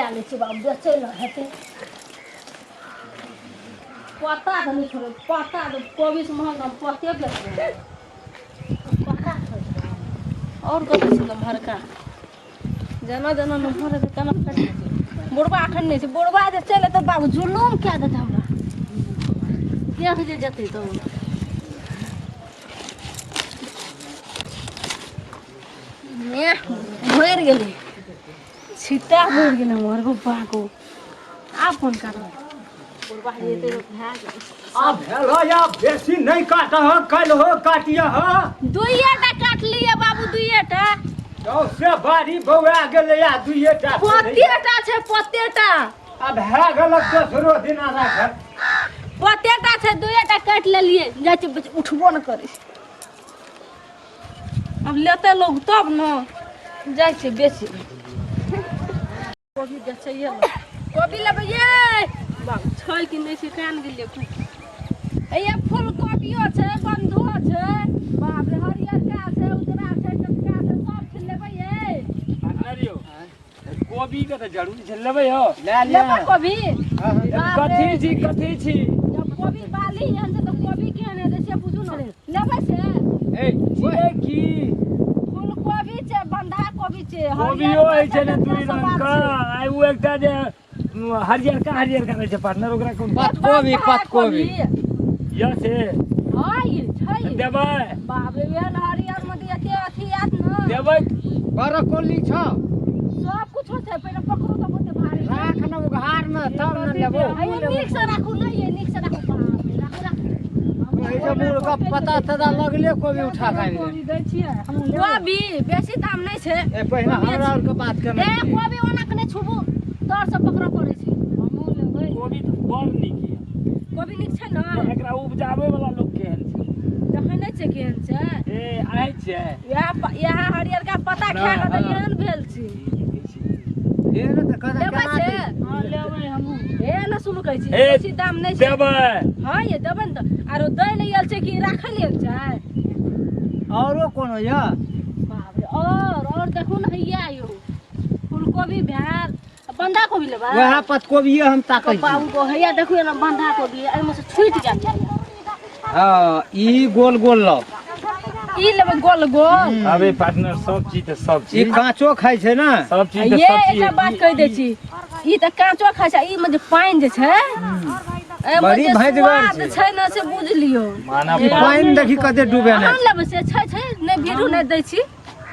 लए लै छियै बाबू बेचै लए हेतै पत्ता तऽ नहि छोड़बै पत्ता तऽ कोबीसँ महग हम पत्ते बेचबै पत्ता छोड़बै आओर कतऽ छै नमहरका जेना जेना नमहर हेतै तेना कटि जेतै बुढ़बा एखन नहि छै बुढ़बा जे चलि एतै बाबू जुलूम कए देतै हमरा देख जे जेतै तऽ भरि गेलै छिट्टा भरि गेलै हमर गो बागो आब कोन करबै बुढ़बा जेतै तऽ भए गेलै आब भेल हो या बेसी नहीं काट हो कल हो काटिया हो दुइए टा काटलियै बाबू दुइए टा तो से बारी बौआ गेलै या दुइए टा पत्ते टा छै पत्ते टा आब भए गेल दोसरो दिना राखल पत्ते टा छै दुइए टा काटि लेलियै जाइ छै उठबो ने करै छै आब लेतै लोग तब ने जाइ छै बेची कोबी बेचैए लए कोबी लेबै ये बाबू छै कि नहि छै कान गेलियै खूब ये फूल कोबियो छै बन्धो छै बाप रे हरियरका छै उजरा छै टटका छै सब छै लेबै ये अरे कोबी के तऽ जरूरी छै लेबै हो लए लिअ लेबै कोबी बाप रे। कथी छी कथी छी जब कोबी बाली एहन छै तऽ कोबी केहन हेतै से बुझू ने लेबै से ए छियै की फूल कोबी छै बन्धा कोबी छै कोबियो होइ छै ने दुई रंग के आ उ एकटा जे हरियरका हरियरका रहै छै पार्टनर ओकरा कोन पतकोबी पतकोबी यऽ से हँ ई छै देबै बाप रे एहन हरियर मे तऽ एते अथी आयत ने देबै बरकोली छौ सब कुछो छै पहिले पकड़ू तऽ बहुते भारी छै। राख ने उघार ने तब ने लेबो हे नीक से राखू नहि ये नीक से राखू बाप रे राखू राखू कहै छै मुर्गा पता तता लगले कोबी उठा के आनि ले कोबी बेसी दाम नहि छै ए पहिने हमरा आर के बात केने ए कोबी ओना के नहि छुबू तर से पकड़ऽ पड़ै छै कोबी तऽ बड़ नीक यऽ कोबी नीक छै ने एकरा उपजाबै वाला लोक केहन छै देखै नहि छै केहन छै ए आइ छै इएह इएह हरियरका पत्ता खा कऽ तऽ एहन भेल छी हे ने तऽ कदा लेबै केना से दै? लेबै हमहूँ हे ने सुनू कहै छी हे, बेसी दाम नहि छै देबै हँ ये देबै ने तऽ आरो दै लए आयल छै कि राखै लए आयल छै औरो कोनो यऽ बाप रे और और देखू ने हैया यौ फूलकोबी भेल बन्धा कोबी लेबै वएह पतकोबिये हम ताकै छी बाबू को हैया देखू ने बन्धा कोबी एहिमे से छूटि गेल छै हँ ई गोल गोल लौ ई लेबै गोल गोल अबे पार्टनर सब चीज तऽ सब ई चीज काँचो खाइ छै ने सब चीज तऽ ये सब चीज एकटा बात कहि दै छी ई तऽ काँचो खाइ छै ई मे जे पानि जे छै एहिमे बड़ी जे भैंसगर स्वाद छै। छै ने से बुझि लियौ माना ई पानि देखी कते डूबे अहाँ नहि लेबै से छै छै नहि भीड़ू नहि दै छी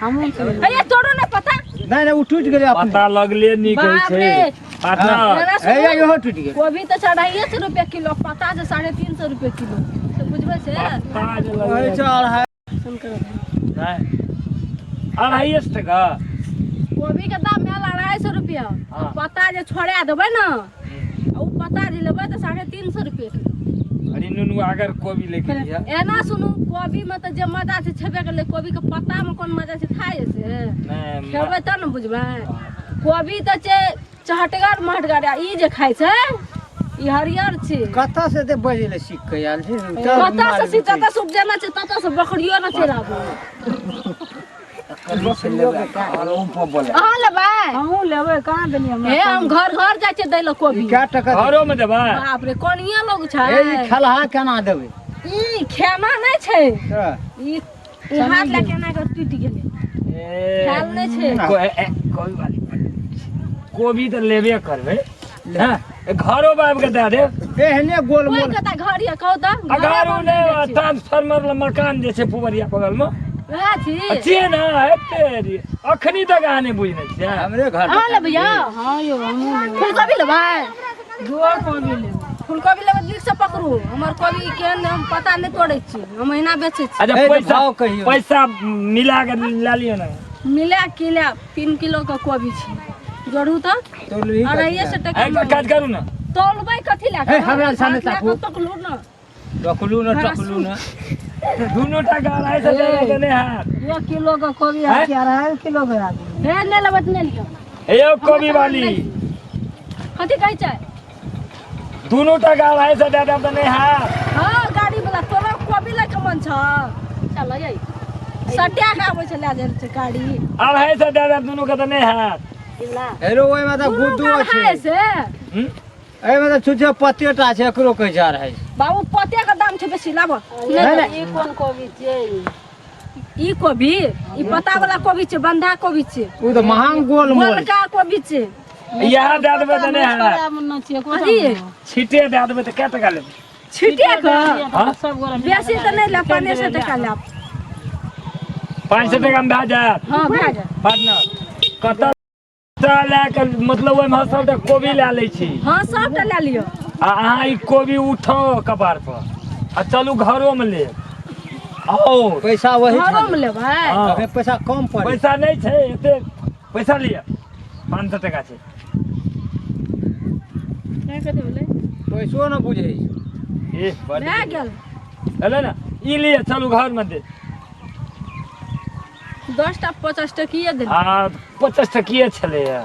हैया तोड़ो नहि पता नहि नहि ओ टूटि गेलै अपने पता लगले नीक होइ बाप छै रे। पार्टनर ना हे इहो टूटि गेल कोबी तऽ 250 रुपया किलो पत्ता छै 350 रुपया किलो से बुझबै से पत्ता जे कहै लगले छै अढ़ाई सुन कर नहि 250 टका कोबी के दाम भेल 250 रुपया हाँ। पत्ता जे छोड़ा देबै ने आ ओ पत्ता जे लेबै तऽ 350 रुपया किलो अरे नुनू अगर कोबी लेके लिया एना सुनू कोबी में तऽ जे मजा छै छेबे करलै कोबी के पत्ता में कोन मजा छै खाइ से नहि खेबै तब ने बुझबै कोबी तऽ छै चहटगर महटगर आ ई जे खाइ छै ई हरियर छै कतऽ से ते बजै लए सीख के आयल छै कतऽ से सीख जतऽ से उपजेना छै ततऽ से बकरियो ने चराबू अहाँ लेबै हमहूँ लेबै कहाँ देलियै हमरा हे हम घर घर जाइ छियै दै लए कोबी ई कए टका देबै? घरो में देबै बाप रे कोनिया लोग छै हे ई खेलहा केना देबै ई खेना नहि छै तऽ ई ई हाथ लए केना कऽ टूटि गेलै ए, खायल नहि छै कोबी वाली कोबी तऽ लेबे करबै हँ घरो आबि कऽ दए देब एहने गोल कोई मोल कता घर यऽ कहू तऽ आ घरो नहि ट्रांसफार्मर लग मकान जे छै पुबरिया बगल मे वएह छी छियै ने हेते अखनी तक अहाँ नहि बुझने छियै हमरे घर अहाँ लेबै यौ हँ यौ हमहूँ लेबै फूलकोबी लेबै दूओ कोबी लेबै फूलकोबी लेबै नीक से पकड़ू हमर कोबी केहन हम पता नहि तोड़ै छी हम एहिना बेचै छी अच्छा ए, तऽ पैसा भाव कहियौ। पैसा मिला के लए लिअ ने मिला की लेब 3 किलो के कोबी छै जोड़ू तऽ तोलबी 250 टका एक काज करू ने तौलबै कथी लए हे, हमरा सामने ताकू। तकलू ने टकलू ने टकलू ने दुनू टाका 250 देबै तऽ नहि हैत 1 किलो के कोबी हैं? आर 2.5 किलो के आबी हे नहि लेबै तऽ नहि लिअ हे यौ कोबी वाली कथी कहै छै दुनू टाका 250 दए देब तऽ नहि हैत हँ गाड़ी वाला तोरा कोबी लए के मन छौ चल यै सटिया के आबै छै लए जाइ छै गाड़ी 250 दए देब दुनू के तऽ नहि हैत हेलो ओहिमे तऽ गुड्डू अढ़ाई छै से हम्म? एहिमे तऽ छुछे पत्तेटा छै एकरो कहै छै अढ़ाई सए। बाबू पते के दाम छै बेसी लाबऽ नहि, नहि। ई कोन कोबी छियै ई कोबी ई पत्ता वाला कोबी छै बंधा कोबी छै ओ तऽ महंग गोल मोल गोलका कोबी छै इएह दए देबै तऽ नहि हैत अथी छीटे दए देबै तऽ कए टका लेबै छिटे के हँ बेसी तऽ नहि लेब 500 टका लेब 500 टकामे भए जायत हँ भए जायत पार्टनर कतऽ लए कऽ मतलब ओहिमे सबटा कोबी लए लै छी हँ सबटा लए लिअ आ अहाँ ई कोबी उठाओ कपार पर आ चलू घरोमे लेब आओ पैसा वही घरोमे लेबै हँ। अभी पैसा कम पड़े पैसा नहि छै एते पैसा लिअ 500 टका छै पैसो न बुझै छै ए बड भए गेल एलै ने ई लिअ चलू घरमे दे 10 टा 50 टकिए देल आ 50 टकिए छलैए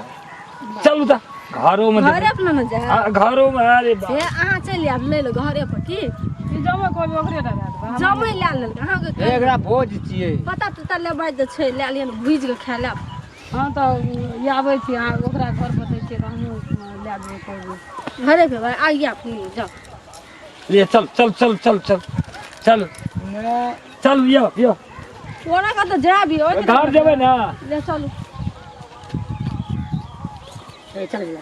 चलू तऽ घरोमे देबै। घरे पर ने जाय आ, घरोमे अरे बाप हे अहाँ चलि आयब लै लए घरे पर की जमा कोबी ओकरे दऽ देबै जमै लए लेलकै अहाँके हे, एकरा भोज छियै पता तता लेबै तऽ छै लए लिअ ने भुजि कऽ खाय लेब हँ तऽ आबै छी अहाँ ओकरा घर पर दै छियै तऽ हमहूँ लए जेबै कोबी घरे पे भाई आ गया अपनी जाओ ले चल चल चल चल चल चल चल यो यो ओना का तऽ जाबी ओइ घर जेबै ने ले चलू ए चल जा